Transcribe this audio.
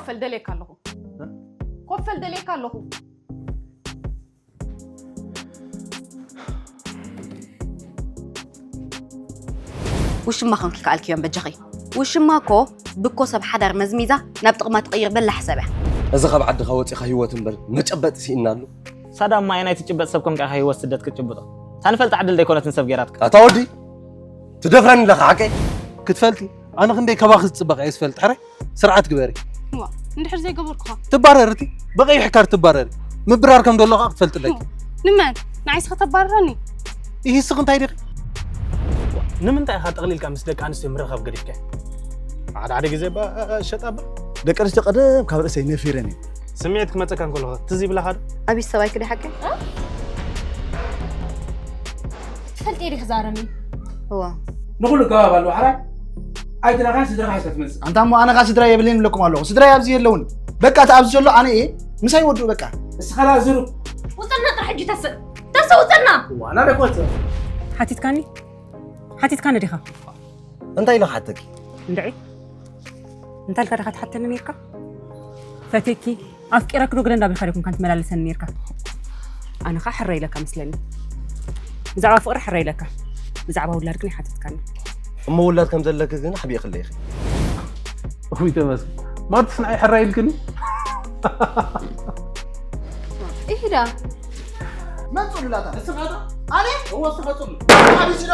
ፈል ደልየካ ኣለኹ። ኮፈል ደልየካ ኣለኹ። ውሽማ ኸንኪ ከኣልክዮም በጃኺ። ውሽማ እኮ ብኮ ሰብ ሓዳር መዝሚዛ ናብ ጥቕማ ትቕይር በላሕ ሰብ እያ። እዚ ካብ ዓድኻ ወፂኻ ህይወት እምበር መጨበጢ ስኢናሉ። ሳዳም ማይ ናይ ትጭበጥ ሰብ ኮንካ ኢኻ ህይወት ስደት ክትጭብጦ። ታንፈልጥ ዓድል ደይኮነትን ሰብ ጌራትካ። ኣታ ወዲ ትደፍረኒ ኣለኻ ሓቀይ? ክትፈልጢ ኣነ ክንደይ ካባኺ ዝፅበቕ እየ ዝፈልጥ ሕራይ። ስርዓት ግበሪ። ዋ እንድሕር ዘይገበርኩኻ። ትባረሪ እቲ ብቐይሕ ካርድ ትባረሪ። ምብራር ከም ዘሎ ከዓ ክትፈልጥለይ። ንመን ንዓይስ ከተባርረኒ? ይህ ስኽ እንታይ ዲኺ? ንምንታይ ኢኻ ጠቕሊልካ ምስ ደቂ ኣንስትዮ ምርኻብ ገዲፍካ? ሓደ ሓደ ግዜ ባ ሸጣ ባ ደቂ ኣንስትዮ ቀደም ካብ ርእሰይ ነፊረን እየ። ስምዒት ክመፀካ እንከሎ ትዝ ይብላኻ ዶ? ኣቢስ ሰብኣይ ክደ ሓቂ። ትፈልጥ ዲኺ ዛረሚ? እዋ ንኹሉ ከባብ ኣለዎ ሓራይ ኣይትረኻን ስድራኻ ኢኻ ትመጽእ። ኣንታ እሞ ኣነ ኸዓ ስድራ የብለይን እብለኩም ኣለኹ። ስድራይ ኣብዚ የለውን። በቃ እቲ ኣብዚ ዘሎ ኣነ እየ። ምሳይ ወድኡ በቃ። እስኻ ላ ዝሩ ውፅና ጥራሕ ሕጂ ተስእ ተስ ውፅና። ዋና ደኮት ሓቲትካኒ ሓቲትካኒ ዲኻ? እንታይ ኢለ ክሓተኪ? እንድዒ እንታይ ኢልካ ዲኻ ትሓተኒ ነይርካ? ፈትየኪ ኣፍቂረኪ ዶ ግደ እንዳበልካ ዲኹም ካን ትመላለሰኒ ነይርካ? ኣነ ኸዓ ሕረ ኢለካ መስለኒ። ብዛዕባ ፍቕሪ ሕረ ኢለካ ብዛዕባ ውላድ ግን ኣይሓተትካኒ። እሞ ውላድ ከም ዘለኪ ግን ኣሕቢእክለይ ኢኺ። እውይ ተመስገን ማርትስ ንዓይ ሕራይ ኢልክኒ። ኢሂዳ መፁ ሉላታ እስኻታ ኣነ እወ እስኻትሉ ሓቢስዶ